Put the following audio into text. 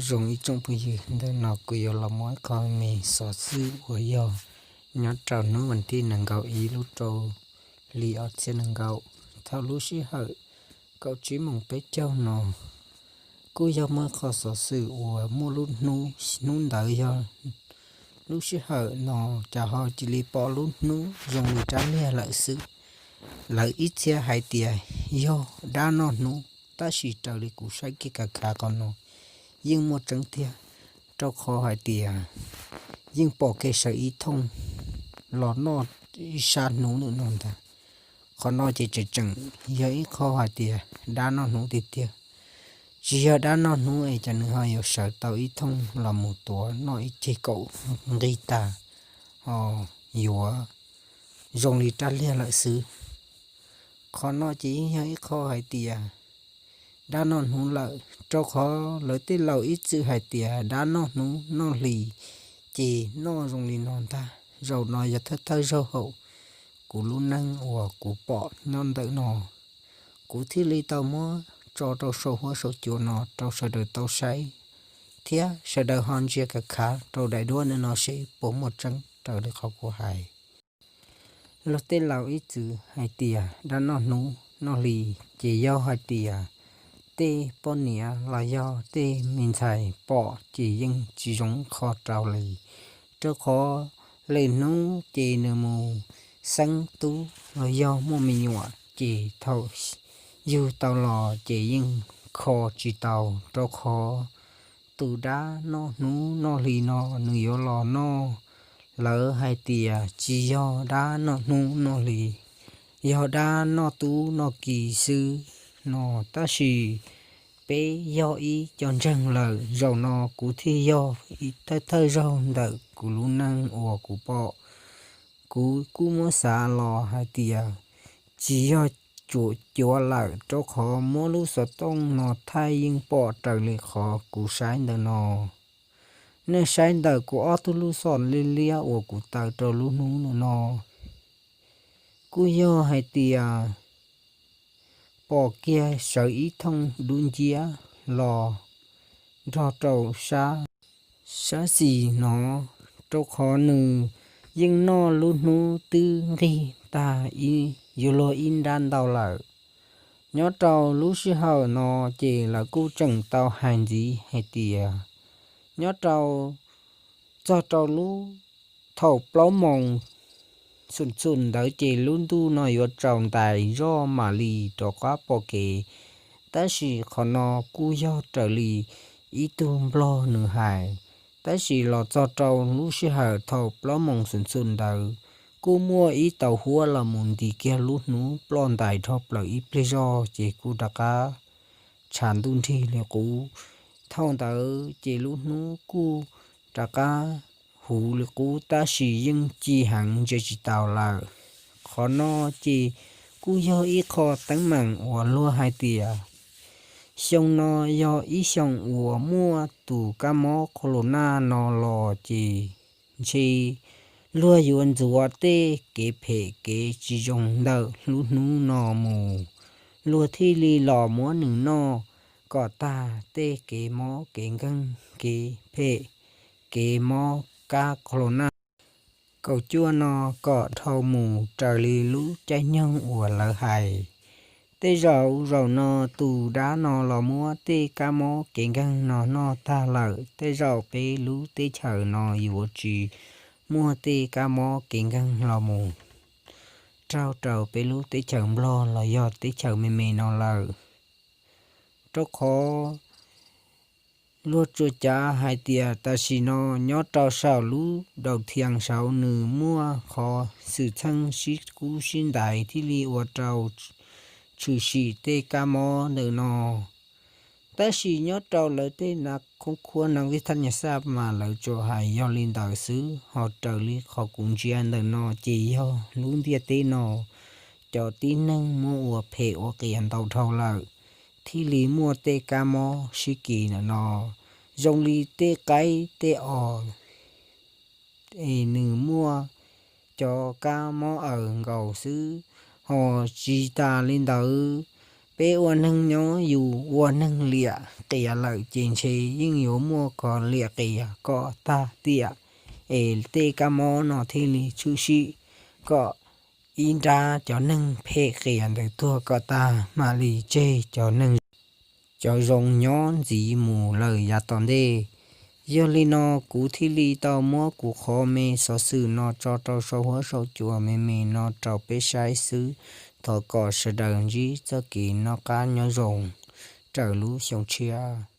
Zoo ib tsoom phooj ywg, ntawm no kuv yuav los muab qho me xov xwm uas yog nyob rau hnub vas thib nees nkaum ib lub rau hli ob txhiab nees nkaum, thaum lub sij hawm kaum tsib moos peb caug no, kuj yog muaj qho xov xwm uas muaj lub hnub, hnub ntawd yog lub sij hawm no, cas ho cia li pom lub hnub zoo li rab liag lawm xwb. Lawv ib txhia hais tias yog dab noj hnub, tab sis raws li kuv saib kiag kav khav qhov no yeej muaj tseeb thiab, rau qhov hais tias yeej pom kiag sawv ib thooj los noj ib sab hnub lawm no ntag. Qhov no ces tseem tseem yog ib qho hais tias dab noj hnub tiag tiag. Tsis yog dab noj hnub es cas nws ho yuav sawv tau ib thooj los mus tuav noj ib ceg kaum nqig tag, ho yuav zoo li rab liag lawm xwb. Qhov no ces yeej yog ib qho hais tias dab noj hnub lawm, rau qhov lawv tej laus ib txwm hais tias dab noj hnub noj hli ces noj zoo li no ntag. Zaum no yog thawj thawj zaug hauv kuv lub neej uas kuv pom nyob ntawm no. Kuv thiaj li tau muab tso rau saum huab saum cua no rau sawv daws tau saib, thiab sawv daws ho ntsia kav khav rau daim duab ntawm no seb puas muaj tseeb raws li qhov kuv hais. Luag tej laus ib txwm hais tias dab noj hnub noj hli, ces yog hais tias tej poj niam los yog tej me ntxhais pom ces yeej tsis zoo qho rau li, rau qhov lwm hnub ces nws mus xeeb tub los yog muaj me nyuam ces thaum yug tau los ces yeej kho tsis tau, rau qhov tus dab noj hnub noj hli no nws yuav los noj, lawv hais tias tsis yog dab noj hnub noj hli, yog dab noj tub noj ki xwb no. Tab sis peb yog ib co ntseeg lawm, zaum no kuv thiaj yog thawj thawj zaug ntawm kuv lub neej uas kuv pom. Kuv kuj muab xav los hais tias tsis yog cuav cuav lawm, rau qhov muab lub xov tooj no thaij yeej pom raws li qhov kuv saib ntawm no. Nej saib ntawm kuv ob tug lub xom liab liab uas kuv taw rau lub hnub ntawm no, kuj yog hais tias pom kiag sawv ib thooj dub nciab los nrog rau sab, sab xis no, rau qhov nws yeej noj lub hnub twb nqig tag ib, yuav luag ib nrab ntau lawm. Nyob rau lub sij hawm no ces lawv kuj tseem tau hais ntxiv hais tias nyob rau, txog rau lub, thaum plaub moos txhum txhum ntawd ces lub ntuj no yuav tsaus ntais zoj mam li rov qab pom kev. Tab sis qhov no kuj yog raws li ib tug nplog nws hais. Tab sis los txog rau lub sij hawm thaum plaub moos txhum txhum ntawd, kuj muaj ib tauv huab los mus ntis kiag lub hnub ploj ntais dhau plaws ib pliag zog ces kuj rov qab tshav ntuj nrig li qub. Thaum ntawd ces lub hnub kuj rov qab huv li qub tab sis yeej ci heev ntsia tsis taus lawm. Qhov no ces kuj yog ib qho teeb meem uas luag hais tias xyoo no yog ib xyoo uas muaj tus kab mob corona no los ces ntshe luag yuav ntxuav tej kev phem kev tsis zoo ntawm lub hnub no mus, luag thiaj li los muab nws noj kom tag tej kev mob kev nkeeg kev phem, kev mob kab corona kaum cuaj no kom dhau mus raws li lub caij nyoog uas lawv hais. Tej zaum zaum no tus dab no los muab tej kab mob kev nkeeg no noj tag lawm, tej zaum peb lub teb chaws no yuav tsis muaj tej kab mob kev nkeeg los mus raug rau peb lub teb chaws Nplog los yog teb chaws me me no lawm. Rau qhov luag tsuas cav hais tias tam sim no nyob rau saum lub dau thias saud nws muaj qhov xwm txheej sib kub sib ntais thiaj li ua rau tshwm sim tej kab mob ntawm no. Tab sis nyob rau lawv tej nav khoob khuab nav vij thaj nyas xaj mas lawv tsuas hais yog li ntawd xwb, ho raws li qhov kuv ntsia ntawm no ces yog lub ntiaj teb no cov tib neeg muab ua phem ua qias ntau dhau lawm, thiaj li muaj tej kab mob sib kis ntawm no, zoo li tej qaib tej os es nws muaj cov kab mob aws nkaus xwb. Ho tsis tas li ntawd, Peb ua neeg nyob yus ua neeg liam qias lawm ces ntshe yeej yuav muaj koj liam qias kom tag tiam, es tej kab mob no thiaj li tshwm sim kom ib nrab cov neeg phem qias ntawd tuag kom tag mam li tseg cov neeg, cov zoo nyob ntxiv mus lawm yav tom ntej. Yog li no kuv thiaj li tau muab kuv qhov me xov xwm no tso rau saum huab saum cua me me no rau peb saib xwb. Thov kom sawv daws ntsib txoj kev noj qab nyob zoo raws lub xyoo tshiab.